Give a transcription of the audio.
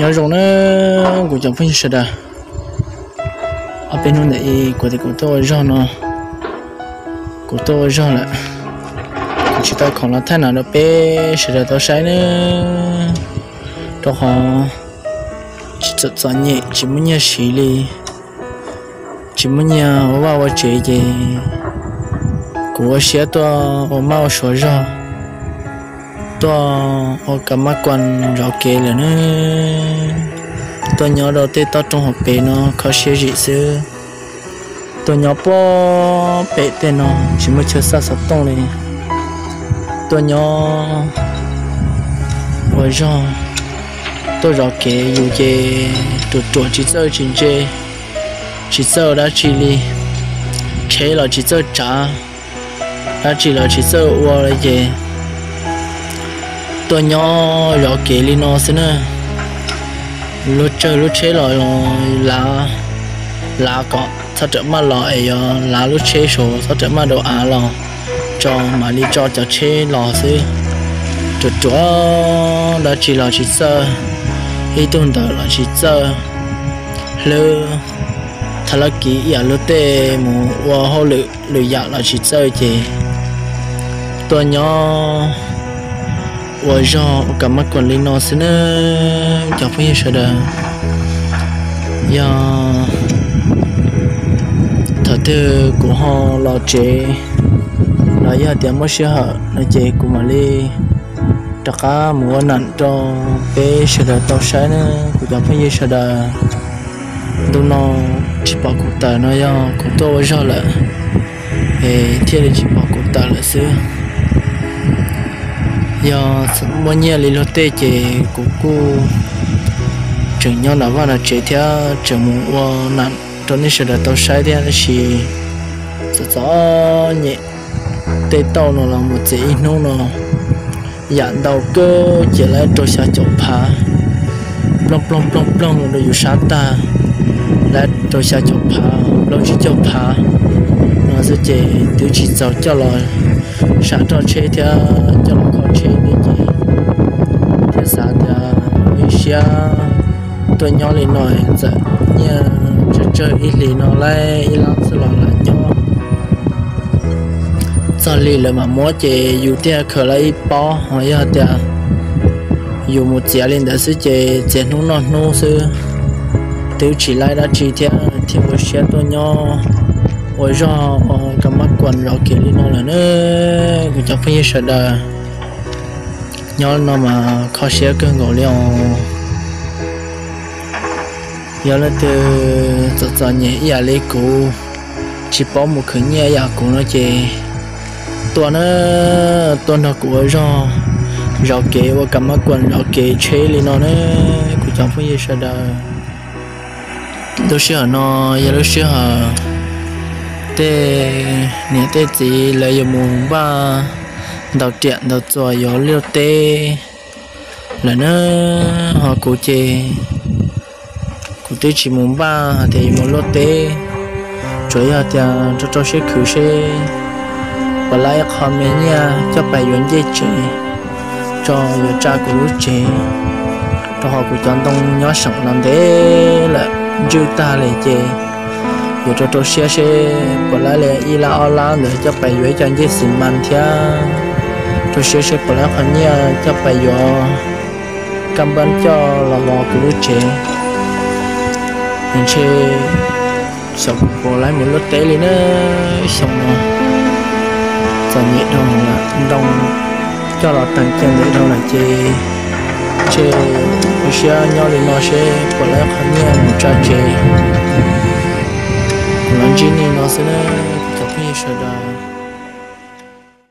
Nyob zoo na kuv cov phooj ywg sawv daws. Ob peb hnub ntawm i kuv tias kuv tuaj ua zog no, kuv tuaj ua zog lawm, kuv tsis tau khoom los thaij no rau peb sawv daws tau saib na, rau qhov tsis txom txom nyem tsis muaj nyiaj siv li, tsis muaj nyiaj ua vaj ua tsev ces kuv ua siab tuaj ua maj ua suav zog, tuaj ua ka mab kuas zov kev lawm na. Tuaj nyob rau tej toj roob hauv pes no kho siab zim xwb. Tuaj nyob puag pem tej no tsis muaj chaw xaj xov tooj li. Tuaj nyob ua zog, tuaj zov kev yus ces ruam ruam tsis txawj tsis ntse, tsis txawj dab tsi li, tsheb los tsis txawj tsav, dab tsi los tsis txawj ua li ces tuaj nyob zov kev li no xwb na. Luag tsawg lub tsheb los lav, lav kom txhob rawm maj los es yog lav lub tsheb saud txhob rawm maj rau av los tso mam li tso cov tsheb los xwb. Ruam ruam dab tsi los tsis txawj, ib tug ntawd los tsis txawj hlwb thab lab kiv ib yam luag tej mus ua hauj lwm lwm yam los tsis txawj ces tuaj nyob ua zog ua ka mab kuas li no xwb na cov phooj ywg sawv daws. Yog thaum twg kuv ho los tsev los yog tias muaj sij hawm no ces kuv mam li rov qab mus ua nam rau peb sawv daws tau saib na kuv cov phooj ywg sawv daws. Ntu no tsis pom kuv tawm no yog kuv tuaj ua zog lawm es thiaj li tsis pom kuv tawm lawm xwb. Yog muaj nyiaj li luag tej ces kuv kuj tseem nyob nram vaj nram tsev thiab tseem mus ua nam rau nej sawv daws tau saib thiab tab sis txom txom nyem tej tauj no los mus txiav ib hnub no yam ntau kawg ces lawv rau xya caum phav, ploog ploog ploog ploog rau yus sab tag, lawv rau xya caum phav plaub tsib caug phav no xwb ces twb tsis txaus coj los sam roj tsheb thiab coj los kho tsheb li ces thiaj xav tias ib siab tuaj nyob li no txawm nyiaj tsawg tsawg ib hlis no lawm ib lab xwb los lam nyob. Txog li lawv mam muab ces yus thiaj khaws lawv ib pob ho yog tias yus mus txiav li ntawd xwb ces txiav hnub noj hnub xwb, twb tsis laib dab tsi thiab thiaj ua siab tuaj nyob ua zog ua ka mab kuas zov kev li no lawm na kuv cov phooj ywg sawv daws. Nyob no mas kho siab kawg nkaus li os. Yog leej twg txom txom nyem ib yam li kuv, tsis paub mus khwv nyiaj ib yam kuv no ces tuaj na, tuaj nrog kuv ua zog zov kev ua ka mab kuas zov kev tsheb li no na kuv cov phooj ywg sawv daws. Lub sij hawm no yog lub sij hawm tej niam tej txiv lawv yuav mus npaj ntaus riam ntaus txuas yuav luaj teb lawm na, ho kuv ces kuv twb tsis mus npaj hais tias yuav mus luaj teb, tsuas yog tias rau rau siab khwv seb puas laib ib qho me nyiaj coj pais yuav ncej tsev tso yuav tsa kuv lub tsev, rau qhov kuv cov ntoo nyob seem los ntev lawm ntswj tag li ces yuav rau rau siab seb puas laib li ib lab ob lab ntawd coj pais yuav ib co ncej xis mas thiab rau siab seb puas laib qhov nyiaj coj pais yuav kab npab coj los vov kuv lub tsev. Ntshe xyov kuv puas laib mus luaj teb li na, xyoo no txom nyem dhau lawm, ntoo coj los teem kiag ntev dhau lawm ces ntshe ua siab nyob li no seb puas laib qhov nyiaj mus tsa tsev. Kuv los ntsib nej no xwb na, kuv cov phooj ywg sawv daws.